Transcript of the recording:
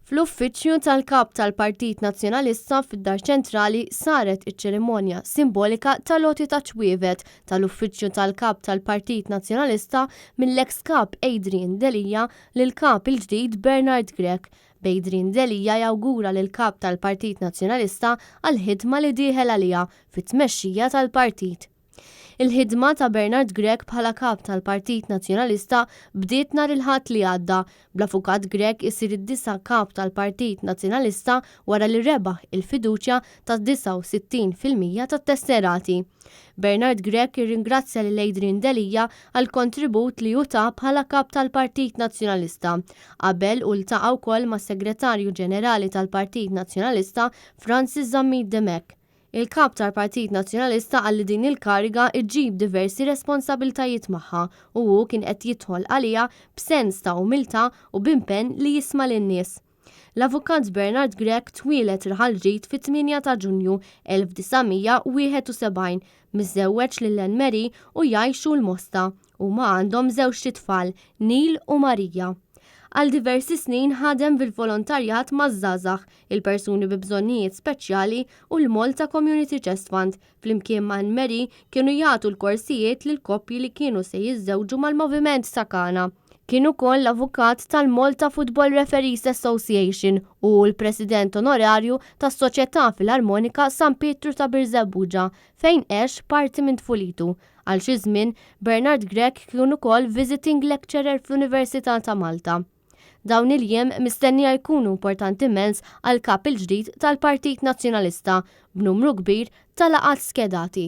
Fl-uffiċċju tal-Kap tal-Partit Nazzjonalista fid-Dar Ċentrali saret iċ-ċerimonja simbolika tal-għoti taċ-ċwievet tal-uffiċċju tal-Kap tal-Partit Nazzjonalista mill-eks Kap Adrian Delia lill-Kap il-ġdid Bernard Grech, b'Adrian Delia jawgura lill-Kap tal-Partit Nazzjonalista għall-ħidma li dieħel għaliha fit-tmexxija tal-partit. Il-ħidma ta' Bernard Grech bħala Kap tal-Partit Nazzjonalista bdiet nhar il-Ħadd li għadda, bl-Avukat Grech isir id-disa' Kap tal-Partit Nazzjonalista wara li rebaħ il-fiduċja ta' 69% tat-tesserati. Bernard Grech irringrazzja lil Adrian Delia għall-kontribut li hu ta bħala Kap tal-Partit Nazzjonalista. Qabel hu ltaqa' wkoll mas-Segretarju Ġenerali tal-Partit Nazzjonalista Francis Zammit Dimech. Il-Kap tal-Partit Nazzjonalista qal li din il-kariga ġġib diversi responsabiltajiet magħha u hu kien qed jidħol għaliha b'sens ta' umiltà u b'impenn li jisma' lin-nies. L-Avukat Bernard Grech twieled Raħal Ġdid fit-8 ta' Ġunju 1971, miżżewweġ lil Anne Marie u jgħixu l-Mosta. Huma għandhom żewġt itfal, Neil u Maria. Għal diversi snin ħadem bil-volontarjat maż-żgħażagħ, il-persuni bi bżonnijiet speċjali u l-Malta Community Chest Fund, flimkien ma' Anne Marie kienu jagħtu l-korsijiet lil koppji li kienu se jiżżewġu mal-Moviment ta' Kana. Kien ukoll l-avukat tal-Malta Football Referees Association u hu l-President Onorarju tas-Soċjetà Filarmonika San Pietru ta' Birżebbuġa fejn għex parti minn tfulitu. Għal xi żmien, Bernard Grech kien ukoll visiting lecturer fl-Università ta' Malta. Dawn il-jiem mistennija jkunu importanti immens għall-Kap il-ġdid tal-Partit Nazzjonalista, b'numru kbir ta' laqgħat skedati.